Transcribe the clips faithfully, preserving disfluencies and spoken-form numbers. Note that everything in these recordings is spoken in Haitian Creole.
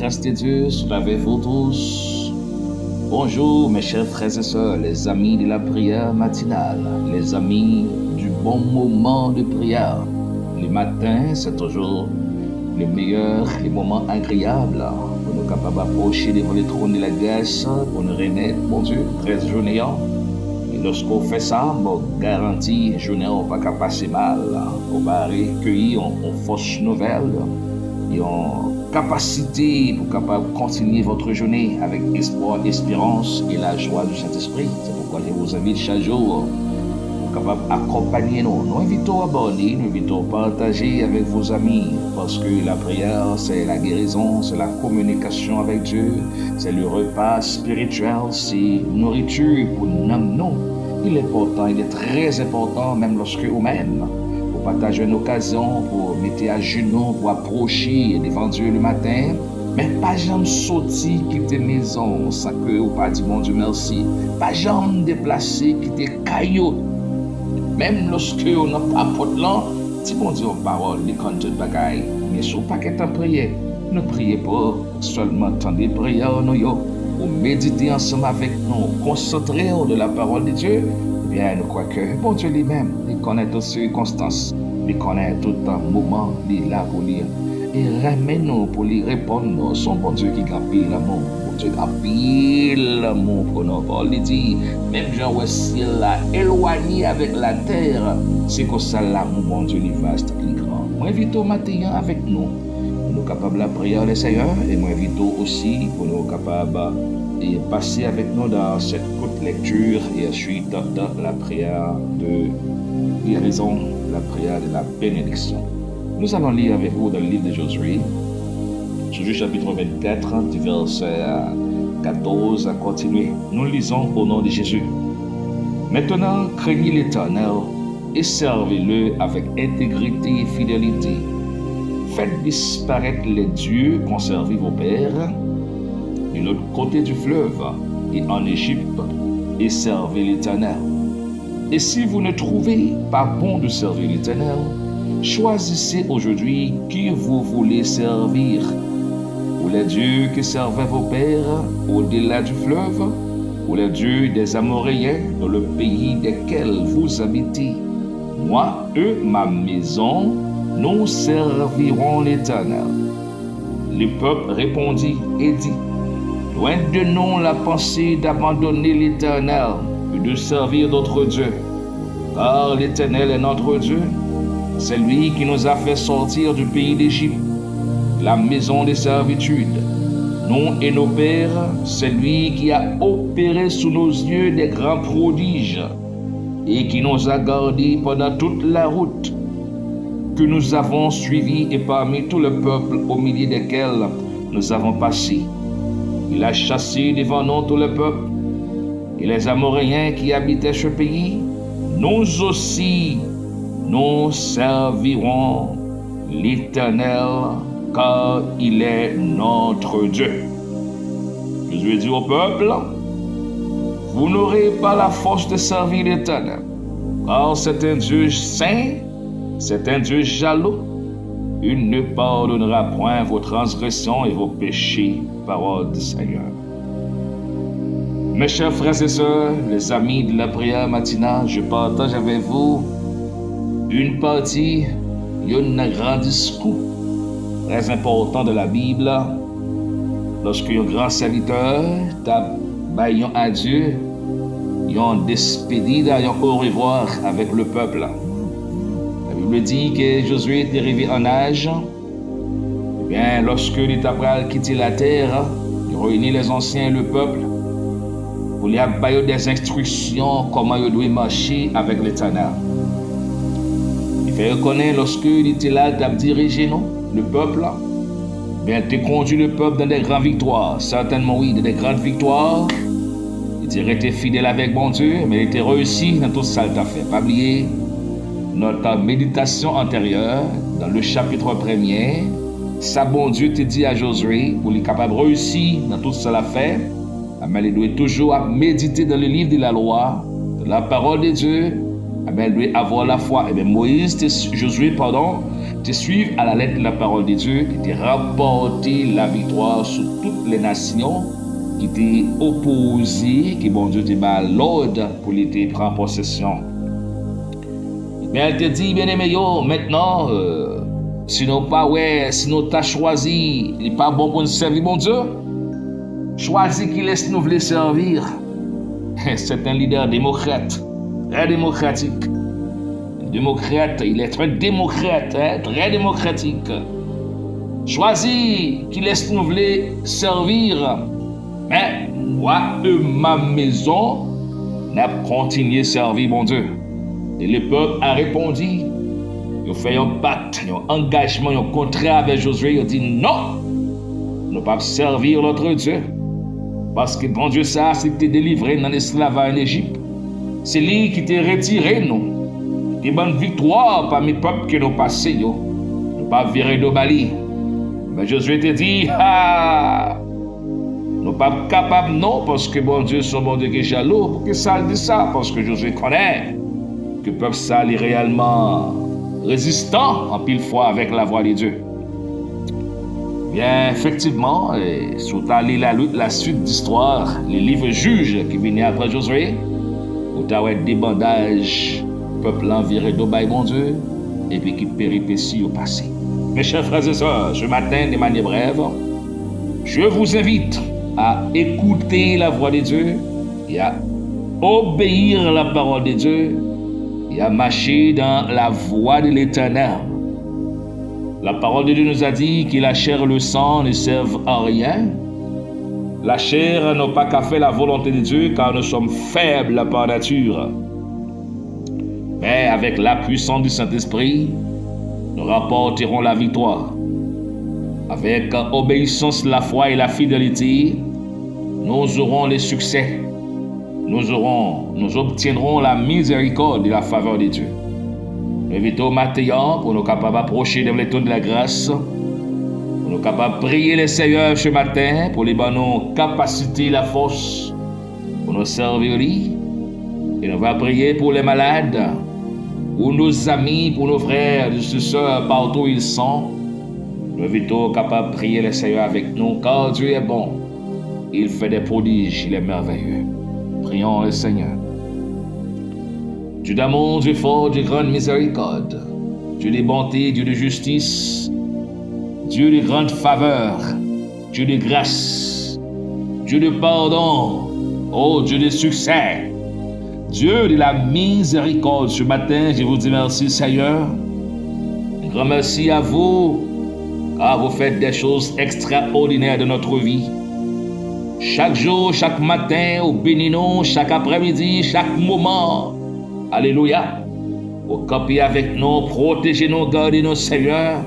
Grâce de Dieu soit avec vous tous. Bonjour mes chers frères et sœurs, les amis de la prière matinale, les amis du bon moment de prière. Le matin, c'est toujours le meilleur, le moment agréable pour nous capables approcher devant le trône de la grâce, pour nous remettre, Bondye, grès jounen an. E lòske w fè sa, mwen garanti jounen an w pa ka pase mal. Ou va rekeyi yon, yon fòs nouvèl, yon kapasite pou kapab kontinye votre journée avec espoir, espérance et la joie du Saint-Esprit. C'est pourquoi je vous invite chaque jour pou kapab akonpanye nou. Nou envite w abòne, nou envite w pataje avec vos amis, parce que la prière, c'est la guérison, c'est la communication avec Dieu, c'est le repas spirituel, c'est nourriture pour nanm nou. Il est important, il est très important, menm lòske ou menm ou pa ta jwenn okazyon pou mete ajenou, pou apwoche devan Dye le maten, men pa janm soti kite mezon w san ke ou pa di Bondye mèsi. Pa janm deplase kite kay ou. Menm lòske w nan papòt lan, di Bondye yon pawòl, li konn tout bagay. Men si w pa gentan priye, nou priye pou ou. Sèlman tande priyè nou yo, ou medite ansanm avèk nou, konsantre w de la parole de Dieu, ebyen, nou kwè ke Bondye li menm, li konnen tout sikonstans, li konnen tout moman, li la pou li. E renmen nou pou li reponn nou. Se yon Bondye ki gen anpil lanmou. Bondye gen anpil lanmou pou nou. Pawòl li di, menm jan w wè syèl la elwanye avèk latè, se konsa lanmou Bondye li vast, li gran. Mwen envite w maten an avèk nou pou nou kapab lapriyè le Seyè, e mwen envite w osi pou nou kapab e pase avèk nou dans cette courte lecture et ensuite dans la prière de guérison, la prière de la bénédiction. Nous allons lire avec vous dans le livre de Josué, Josué chapitre vingt-quatre, du verset quatorze à continuer. Nous lisons au nom de Jésus. Maintenant, craignez l'Éternel et servez-le avec intégrité et fidélité. Faites disparaître les dieux qu'ont servi vos pères de l'autre côté du fleuve et en Égypte, et servez l'Éternel. Et si vous ne trouvez pas bon de servir l'Éternel, choisissez aujourd'hui qui vous voulez servir, ou les dieux que servaient vos pères au-delà du fleuve, ou les dieux des Amoréens dans le pays desquels vous habitez. Moi et ma maison, nous servirons l'Éternel. Le peuple répondit et dit, loin de nous la pensée d'abandonner l'Éternel et de servir d'autres dieux. Car l'Éternel est notre Dieu, c'est lui qui nous a fait sortir du pays d'Égypte, la maison de servitude. Nous et nos pères, c'est lui qui a opéré sous nos yeux des grands prodiges et qui nous a gardés pendant toute la route que nous avons suivie et parmi tout le peuple au milieu desquels nous avons passé. Il a chassé devant nous tout le peuple et les Amoréens qui habitaient ce pays. Nous aussi, nous servirons l'Éternel, car il est notre Dieu. Josué dit au peuple, vous n'aurez pas la force de servir l'Éternel, car c'est un Dieu saint, c'est un Dieu jaloux. Il ne pardonnera point vos transgressions et vos péchés. Parole du Seigneur. Mes chers frères et sœurs, les amis de la prière matinale, je partage avec vous une partie, youn nan gran diskou très important de la Bible, lorsque yon gran sèvitè t ap bay yon adye, yon despedida, yon orevwa avèk le pèp la. La Bible di ke Josué te rive an aj, ebyen, lòske li ta pral kite latè, li reyini les anciens et le peuple pou li ap ba yo des instructions kòman yo dwe mache avèk Letènèl. Li fè yo konnen lòske li te la, li t ap dirije nou, le pèp la, ebyen, te kondui le pèp dans des grandes victoires. Certainement, oui, dans des grandes victoires. Li te rete fidèl avèk Bondye, men li te reyisi nan tout sa l t ap fè. Pa bliye, notre méditation antérieure, dans le chapitre premier, sa Bondye te di a Josué pou li kapab reyisi nan tout sa l ap fè, ebyen, li dwe toujou ap medite dans le livre de la loi, dans la parole de Dieu, ebyen, li dwe avoir la foi. Ebyen, Moyiz te, Josué, pardon, te suiv alalèt lapawòl de Dye, ki te ranpòte laviktwa sou tout lè nasyon ki te opoze, ke Bondye te ba lòd pou li te pran posesyon. Men l te di, byeneme yo, mentnan, euh, si nou pa wè, si nou ta chwazi, li pa bon pou n sèvi Bondye, chwazi kilès nou vle sèvi. C'est un leader démocrate, très démocratique. Démocrate, il est un démocrate, hein, très démocratique. Chwazi kilès nou vle sèvi. Men, moi et ma maison, n ap kontinye sèvi Bondye. Et le peuple a répondu. Yo fè yon pak, yon angajman, yon kontra avèk Jozye. Yo di, non, nou p ap sèvi lòt dye. Paske Bondye sa, se li ki te delivre n nan lesklavaj an Ejip. Se li ki te retire nou, ki te ban n viktwa pami pèp ke nou pase yo. Nou p ap vire do ba li. Men Jozye te di, ha! Nou p ap kapab non, paske Bondye se yon Bondye ki jalou. Poukisa l di sa? Paske Jozye konnen ke pèp sa li reyèlman rezistan anpil fwa avèk lavwa de Dye. Byen, efektivman, e, si w ta li la, la suite d'histoire, le livre Juges ki vini apre Jozye, ou ta wè debandaj pèp lan vire do bay Bondye, epi ki peripesi yo pase. Mes chers frères et sœurs, ce matin, de manière brève, je vous invite à écouter la voix de Dieu et à obéir à la parole de Dieu et à marcher dans la voie de l'Éternel. La parole de Dieu nous a dit que la chair et le sang ne servent à rien. La chair n'a pas qu'à faire la volonté de Dieu, car nous sommes faibles par nature. Mais avec la puissance du Saint-Esprit, nous remporterons la victoire. Avec obéissance, la foi et la fidélité, nous aurons le succès. Nous aurons, nous obtiendrons la miséricorde et la faveur de Dieu. Nou envite w maten an pou nou kapab apwoche devan le trône de la grâce, pou nou kapab priye le Seigneur ce matin, pou li ban nou kapasite, la force, pou nou sèvi li. Et nous va prier pour les malades, pour nos amis, pour nos frères et sœurs partout où ils sont. Nou envite w kapab priye le Seigneur avec nous, car Dieu est bon. Il fait des prodiges, il est merveilleux. Prions le Seigneur. Dieu d'amour, Dieu fort, Dieu de grande miséricorde, Dieu de bonté, Dieu de justice, Dieu de grande faveur, Dieu de grâce, Dieu de pardon, oh Dieu de succès, Dieu de la miséricorde. Ce matin, je vous dis merci, Seigneur. Un grand merci à vous, car vous faites des choses extraordinaires dans notre vie. Chak jou, chak maten, ou beni nou, chak aprèmidi, chak moman. Alelouya. Ou kanpe avèk nou, pwoteje nou, gade nou, Seyè.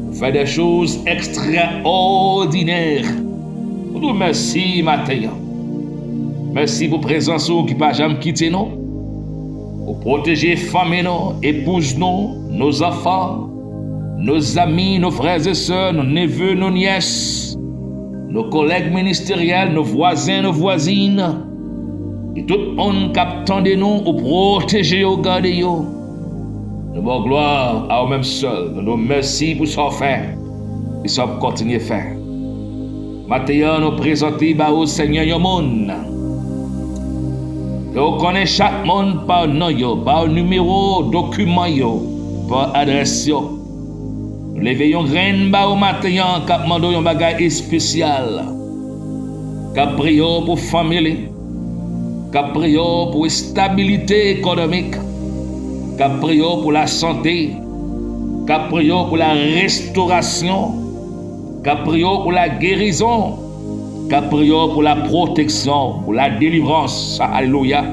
Ou fè de choz ekstraòdinè. Nou di w mèsi maten an. Mèsi pou prezans ou ki pa janm kite nou. Ou pwoteje fanmi nou, epouz nou, nos enfants, nos amis, nos frères et sœurs, nos neveux, nos nièces, nos collègues ministériels, nos voisins, nos voisines, e tout moun k ap tande nou, ou pwoteje yo, gade yo. Nou ba w glwa a ou menm sèl. Nou di w mèsi pou sa w fè e sa w ap kontinye fè. Maten an, nou prezante ba ou, Senyè, yon moun ke w konnen chak moun pa non yo, pa nimewo dokiman yo, pa adrès yo. Nou leve yon grenn ba ou maten an k ap mande w yon bagay espesyal, k ap priye w pou fanmi li, k ap priye w pou estabilite ekonomik, k ap priye w pou lasante, k ap priye w pou la restorasyon, k ap priye w pou la gerizon, k ap priye w pou la pwoteksyon, pou la delivrans, alelouya,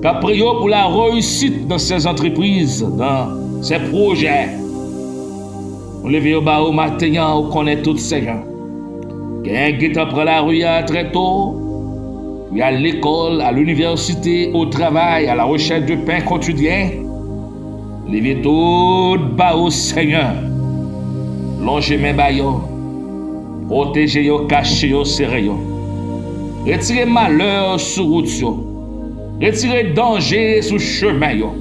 k ap priye w pou la reyisit dans ses entreprises, dans ses projets. Nou leve yo ba ou maten an, ou konnen tout, Senyè. Genyen gentan pran lari a trè to, pou y al lekòl, al inivèsite, o travay, à la recherche de pain quotidien. Leve tout ba ou, Senyè. Lonje men ba yo. Pwoteje yo, kache yo, sere yo. Retire malè sou wout yo. Retire danje sou chemen yo.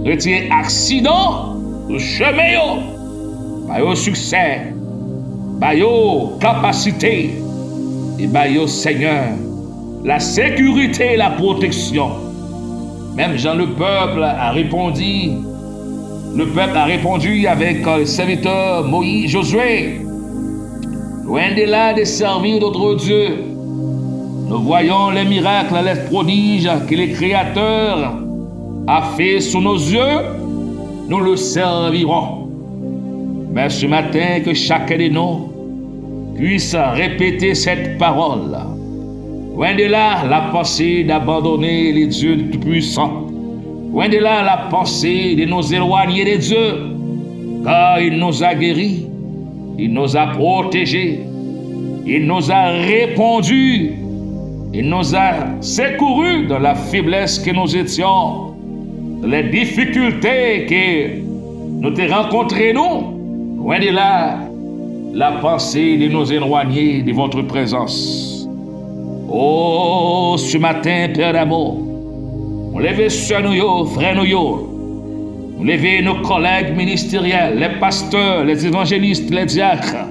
Retire aksidan sou chemen yo. Ba yo siksè. Ba yo kapasite. E ba yo, Senyè, la sécurité, la protection. Même Jean le peuple a répondu, le peuple a répondu avec, euh, le serviteur Moïse, Josué, loin de là de servir d'autres dieux. Nous voyons les miracles, les prodiges que le Créateur a fait sous nos yeux, nous le servirons. Mais ce matin, que chacun de nous puisse répéter cette parole. Loin de là la pensée d'abandonner les dieux tout-puissants. Loin de là la pensée de nous éloigner de Dieu, car il nous a guéris, il nous a protégés, il nous a répondus, il nous a secourus dans la faiblesse que nous étions, dans les difficultés que nous te rencontrons, nous. Loin de là la pensée de nous éloigner de votre présence. Oh, ce matin, Père d'amour, nou leve sè nou yo, frè nou yo. Nou leve nou kòlèg ministeryèl, les pasteurs, les évangélistes, les diacres,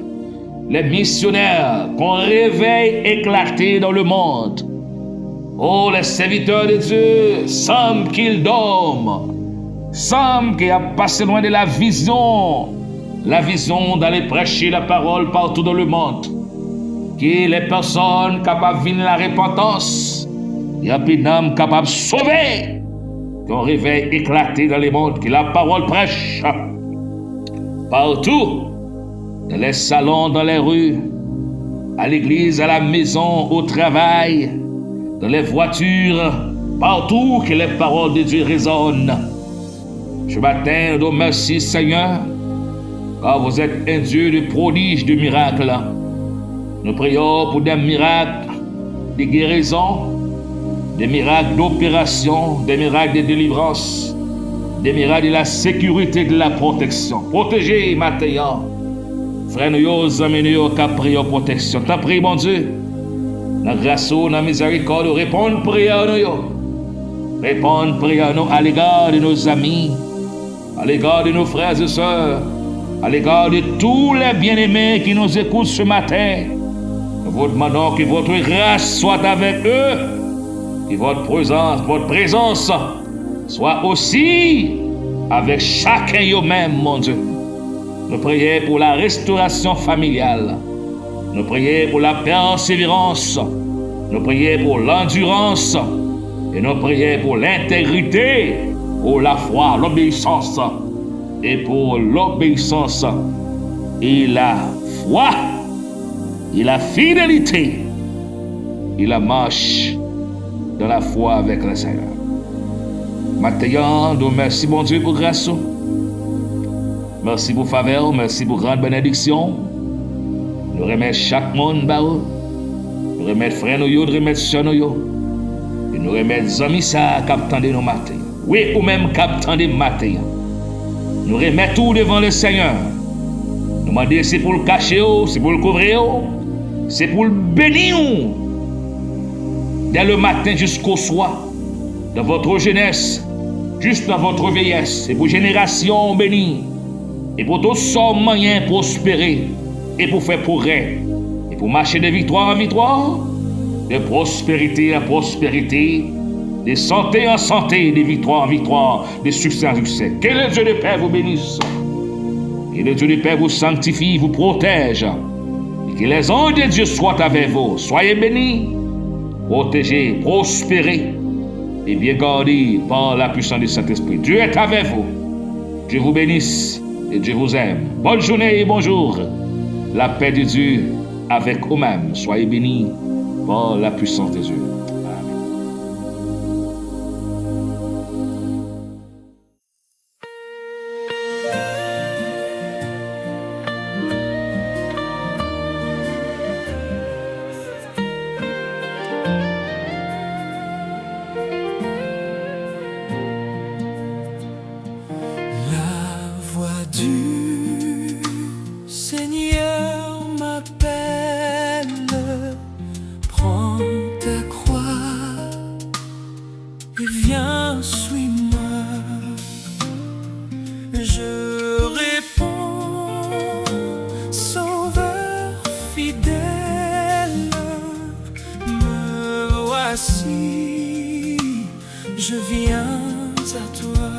les missionnaires, qu'un réveil éclate dans le monde. Oh, les serviteurs de Dieu, semble qu'ils dorment. Semble que y a passé loin de la vision. La vision d'aller prêcher la parole partout dans le monde. Que les personnes kapab vin la repentance. E anpil nanm kapab sove. Qu'un réveil éclate dans le monde. Que la parole prêche partout. Dans les salons, dans les rues, à l'église, à la maison, au travail, dans les voitures, partout que les paroles de Dieu résonnent. Ce matin, nous disons merci, Seigneur, car vous êtes un Dieu de prodiges, de miracles. Nous prions pour des miracles de guérison, des miracles d'opération, des miracles de délivrance, des miracles de la sécurité, de la protection. Pwoteje maten an frè nou yo, zanmi nou yo k ap priye w pwoteksyon. Tanpri, Bondye, nan gras ou, nan mizèrikòd ou, reponn priyè nou yo. Reponn priyè nou à l'égard de nos amis, à l'égard de nos frères et sœurs, à l'égard de tous les bien-aimés qui nous écoutent ce matin. Nous vous demandons que votre grâce soit avec eux, que votre présence, votre présence soit aussi avec chacun yo menm, mon Dieu. Nous prions pour la restauration familiale. Nous prions pour la persévérance. Nous prions pour l'endurance. Et nous prions pour l'intégrité, pour la foi, l'obéissance. Et pour l'obéissance et la foi et la fidélité et la marche dans la foi avec le Seigneur. Maten an, nou mèsi Bondye pou gras ou. Mèsi pou favè w, mèsi pou gran benediksyon. Nou remèt chak moun ba ou. Nou remèt frè nou yo, nou remèt sè nou yo. E nou remèt zanmi sa a k ap tande nou maten. Wi, ou menm k ap tande m maten an. Nou remèt ou devan Lesenyè. Nou mande se pou l kache w, se pou l kouvri w, se pou l beni w. Dès le matin jusqu'au soir, dans votre jeunesse, jusqu'à votre vieillesse, e pou jenerasyon w beni, e pou tout sa w manyen pwospere, e pou fè pwogrè, e pou mache de viktwa an viktwa, de pwosperite an pwosperite, de sante an sante, de viktwa an viktwa, de siksè an siksè. Que le Dieu de paix vous bénisse. Que le Dieu de paix vous sanctifie, vous protège. Et que les anges de Dieu soient avec vous. Soyez bénis, protégés, prospérés et bien gardés par la puissance du Saint-Esprit. Dieu est avec vous. Dieu vous bénisse et Dieu vous aime. Bonne journée et bonjour. La paix de Dieu avec vous-même. Soyez bénis par la puissance de Dieu. Amen. La voix du Seigneur m'appelle, prends ta croix et viens, suis-moi. Je réponds. Confiance à toi.